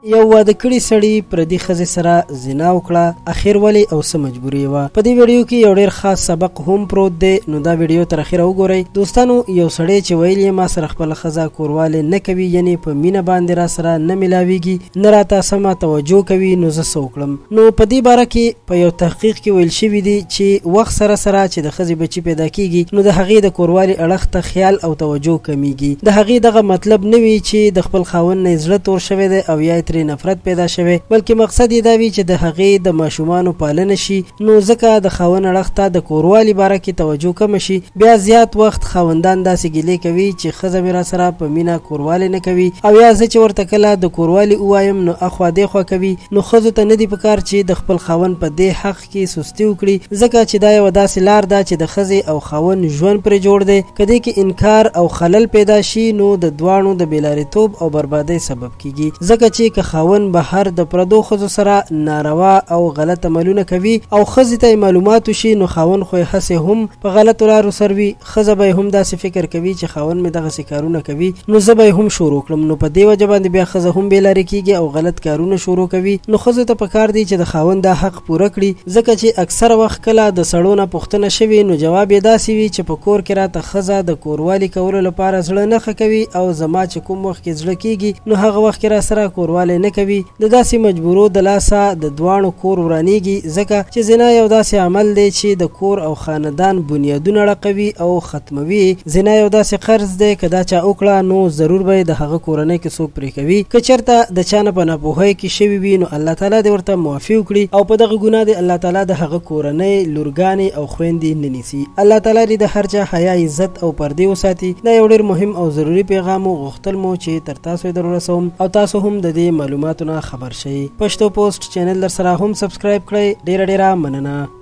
یو واده کړي سړي پردي ښځې سره زنا وکړه، اخر ولې او څه مجبوري وه؟ په دې ویډیو کې یو ډیر خاص سبق هم پروت دی، نو دا ویډیو تر اخره وګورئ. دوستانو، یو سړی چې ویل یې ما سره خپله ښځه کوروالی نه کوي، یعنې په مینه باندې را سره نه ملاویږي، نه راته سمه توجه کوي، نو زه څه وکړم؟ نو په دې باره کې په یو تحقیق کې ویل شوي دي چې وخت سره سره چې د ښځې بچي پیدا کیږي، نو د هغې د کوروالي اړخ ته خیال او توجه کمیږي. د هغې دغه مطلب نه وي چې د خپل خاوند نه یې زړه تور شوی دی او یا یې ترې نفرت پیدا شوی، بلکې مقصد یې دا وي چې د هغې د ماشومانو پالنه شي. نو ځکه د خاوند اړخ ته د کوروالي باره کې توجه کمه شي. بیا زیات وخت خاوندان داسې ګیلې کوي چې ښځه مې راسره په مینه کوروالی نه کوي، او یا زه چې ورته کله د کوروالي ووایم نو اخوا دیخوا کوي. نو ښځو ته نه دي پکار چې د خپل خاوند په دې حق کې سستي وکړي، ځکه چې دا یوه داسې لار ده چې د ښځې او خاوند ژوند پرې جوړ دی. که دې کې انکار او خلل پیدا شي نو د دواړو د بېلارېتوب او بربادۍ سبب کیږي، ځکه چې که خاوند بهر د پردو ښځو سره ناروا او غلط عملونه کوي او ښځې ته یې معلومات وشي، نو خاوند خو یې هسې هم په غلطو لارو سر وي، ښځه به یې هم داسې فکر کوي چې خاوند مې دغسې کارونه کوي نو زه به یې هم شروع کړم. نو په دې وجه باندې بیا ښځه هم بېلارې کیږي او غلط کارونه شروع کوي. نو ښځو ته پکار دي چې د خاوند دا حق پوره کړي، ځکه چې اکثره وخت کله د سړو نه پوښتنه شوي نو جواب یې داسې وي چې په کور کې راته ښځه د کوروالي کولو لپاره زړه نه ښه کوي، او زما چې کوم وخت کې زړه کیږي نو هغه وخت کې راسره کوروالی نه کوي. د داسې مجبورو د لاسه د دواړو کور ورانیږي، ځکه چې زنا یو داسې عمل دی چې د کور او خاندان بنیادونه ړقوي او ختموي. زنا یو داسې قرض دی که دا چا وکړه نو ضرور به یې د هغه کورنۍ کې څوک پرې کوي. که چېرته د چا نه په ناپوهۍ کې شوي وي نو الله تعالی دې ورته معافي وکړي، او په دغه ګناه دې الله تعالی د هغه کورنۍ لورګانې او خویندې نه نیسي. الله تعالی دې د هر چا حیا، عزت او پردې وساتي. دا یو ډېر مهم او ضروري پیغام و، غوښتل مو چې تر تاسو یې در ورسوم او تاسو هم د دې معلوماتو نه خبر شئ. پښتو پوسټ چینل در سره هم سبسکرایب کړئ. ډېره ډېره مننه.